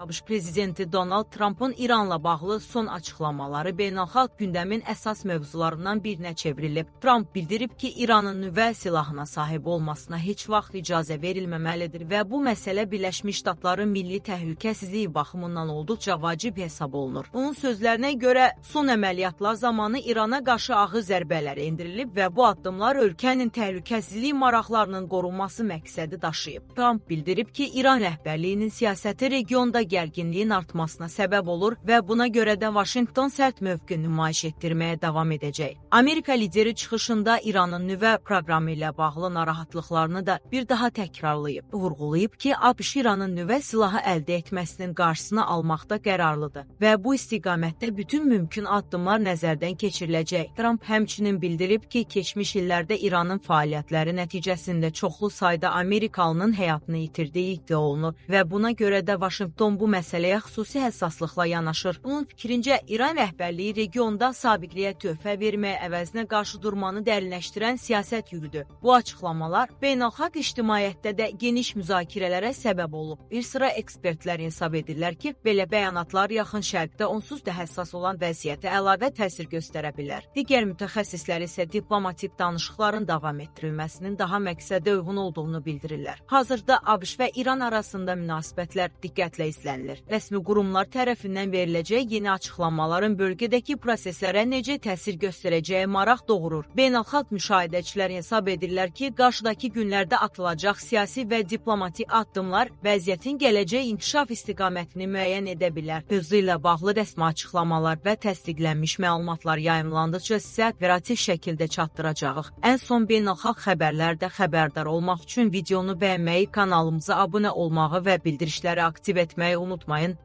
ABŞ prezidenti Donald Trumpın İranla bağlı son açıqlamaları beynəlxalq gündəmin əsas mövzularından birinə çevrilib. Trump bildirib ki, İranın nüvə silahına sahib olmasına heç vaxt icazə verilməməlidir və bu məsələ Birləşmiş Ştatların milli təhlükəsizliyi baxımından olduqca vacib hesab olunur. Onun sözlərinə görə son əməliyyatlar zamanı İrana qarşı ağır zərbələr endirilib və bu addımlar ölkənin təhlükəsizlik maraqlarının qorunması məqsədi daşıyıb. Trump bildirib ki, İran rəhbərliyinin siyasəti regionda gərginliyin artmasına səbəb olur və buna görə də Vaşinqton sərt mövqe nümayiş etdirməyə davam edəcək. Amerika lideri çıxışında İranın nüvə proqramı ilə bağlı narahatlıqlarını da bir daha təkrarlayıb. Vurğulayıb ki, ABŞ İranın nüvə silahı əldə etməsinin qarşısını almaqda qərarlıdır və bu istiqamətdə bütün mümkün addımlar nəzərdən keçiriləcək. Trump həmçinin bildirib ki, keçmiş illərdə İranın fəaliyyətləri nəticəsində çoxlu sayda Amerikalının həyatını itirdiyi iddia olunur və buna görə də Vaşinqton bu məsələyə xüsusi həssaslıqla yanaşır. Onun fikrincə, İran rəhbərliyi regionda sabitliyə töhfə verməyə əvəzinə qarşı durmanı dərinləşdirən siyasət yürüdü. Bu açıqlamalar beynəlxalq ictimaiyyətdə də geniş müzakirələrə səbəb olub. Bir sıra ekspertlər hesab edirlər ki, belə bəyanatlar Yaxın Şərqdə onsuz da həssas olan vəziyyətə əlavə təsir göstərə bilər. Digər mütəxəssislər isə diplomatik danışıqların davam etdirilməsinin daha məqsədə uyğun olduğunu bildirirlər. Hazırda ABŞ və İran arasında münasibətlər diqqətlə izlənilir. Rəsmi qurumlar tərəfindən veriləcək yeni açıqlamaların bölgədəki proseslərə necə təsir göstərəcəyi maraq doğurur. Beynəlxalq müşahidəçilər hesab edirlər ki, qarşıdakı günlərdə atılacaq siyasi və diplomatik addımlar vəziyyətin gələcək inkişaf istiqamətini müəyyən edə bilər. Mövzu ilə bağlı rəsmi açıqlamalar və təsdiqlənmiş məlumatlar yayımlandıqca sizə operativ şəkildə çatdıracağıq. Ən son beynəlxalq xəbərlərdə xəbərdar olmaq üçün videonu bəyənməyi, kanalımıza abunə olmağı və bildirişləri aktiv etməyi unutmayın.